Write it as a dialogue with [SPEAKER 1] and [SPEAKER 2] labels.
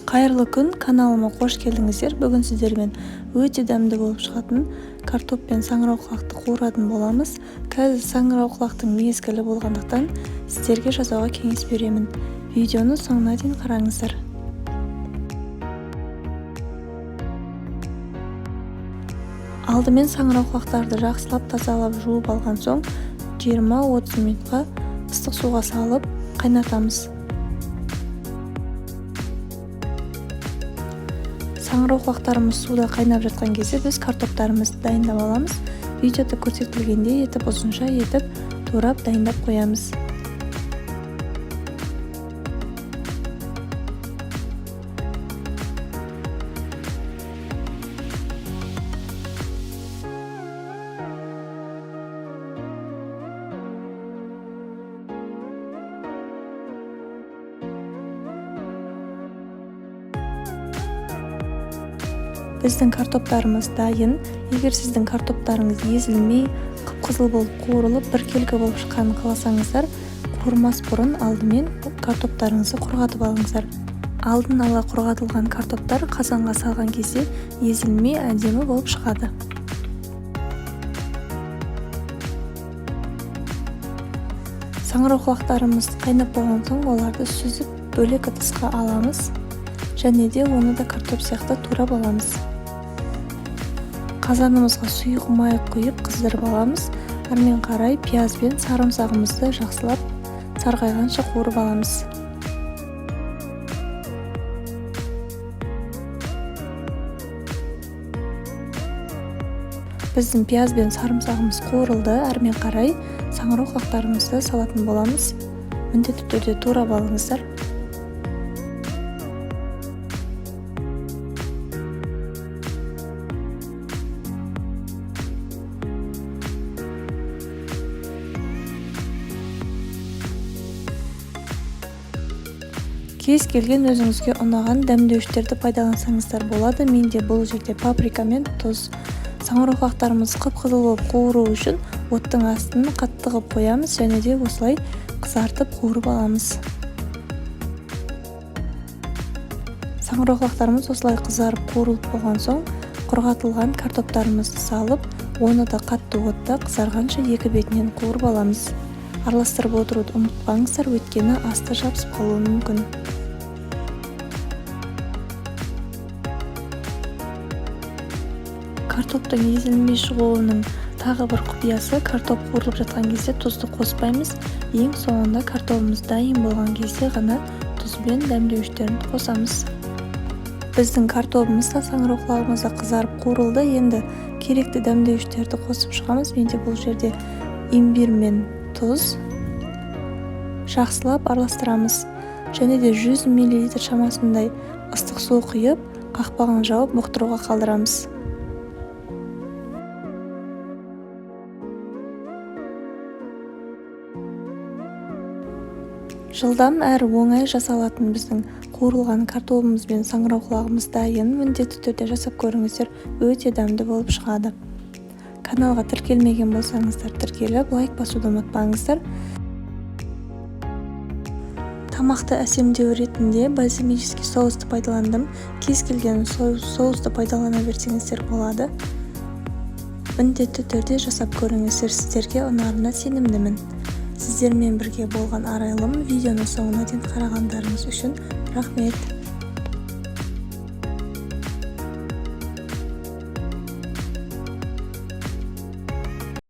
[SPEAKER 1] Қайырлы күн, каналыма қош келдіңіздер. Бүгін сіздермен өте дәмді болып шығатын картоп пен саңырауқұлақты қуыратын боламыз. Қазір саңырауқұлақтың мезгілі болғандықтан сіздерге жасауға кеңес беремін. Видеоны соңына дейін қараңыздар. Алдымен саңырауқұлақтарды жақсылап тазалап жуып алған соң 20-30 минутқа ыстық суға салып қайнатамыз. Саңырауқұлақтарымыз суда қайнап жатқан кезде біз картоптарымызды дайындап аламыз. Видеода көрсетілгендей етіп ұзынша етіп турап дайындап қоямыз. Біздің картоптарымыз дайын. Егер сіздің картоптарыңыз езілмей, қып-қызыл болып қуырылып, біркелкі болып шыққанын қаласаңыздар, қуырмас бұрын алдымен картоптарыңызды құрғатып алыңыздар. Алдын ала құрғатылған картоптар қазанға салған кезде езілмей әдемі болып шығады. Саңырауқұлақтарымыз қайнап болған соң оларды сүзіп бөлек ыдысқа аламыз. Және де оны да картоп сияқты турап аламыз. Қазанымызға сұйық май құйып қыздырып аламыз. Әрмен қарай пияз бен сарымсағымызды жақсылап сарғайғанша қуырып аламыз. Біздің пияз бен сарымсағымыз қуырылды. Әрмен қарай саңырауқұлақтарымызды салатын боламыз. Міндетті түрде турап алыңыздар. Кез келген өзіңізге ұнаған дәмдеуіштерді пайдалансаңыздар болады. Менде бұл жерде паприка мен тұз. Саңырауқұлақтарымыз қып-қызыл болып қуыру үшін оттың астын қатты қылып қоямыз және де осылай қызартып қуырып аламыз. Саңырауқұлақтарымыз осылай қызарып қуырылып болған соң құрғатылған картоптарымызды салып, оны да қатты отта қызарғанша екі бетінен қуырып аламыз. Араластырып отыруды ұмытпаңыздар, өйткені асты жабысып қалуы мүмкін. Картоптың езілмей шығуының тағы бір құпиясы, картоп қуырылып жатқан кезде тұзды қоспаймыз. Ең соңында картобымыз дайын болған кезде ғана тұз бен дәмдеуіштерін қосамыз. Біздің картобымыз да саңырауқұлағымыз да қызарып қуырылды. Енді керекті дәмдеуіштерді қосып шығамыз. Менде бұл жерде имбирь мен тұз. Жақсылап араластырамыз. Және де 100 мл шамасындай ыстық су құйып, қақпағын жауып бұқтыруға қалдырамыз. Жылдам әрі оңай жасалатын біздің қуырылған картобымыз бен саңырауқұлағымыз дайын. Міндетті түрде жасап көріңіздер, өте дәмді болып шығады. Каналға тіркелмеген болсаңыздар, тіркеліп, лайк басуды ұмытпаңыздар. Тамақты әсемдеу ретінде бальзамический соусты пайдаландым. Кез келген соусты пайдалана берсеңіздер болады. Міндетті түрде жасап көріңіздер, сіздерге ұнарына сенімдімін. Сіздермен бірге болған Арайлым. Видеоны соңына дейін қарағандарыңыз үшін рахмет.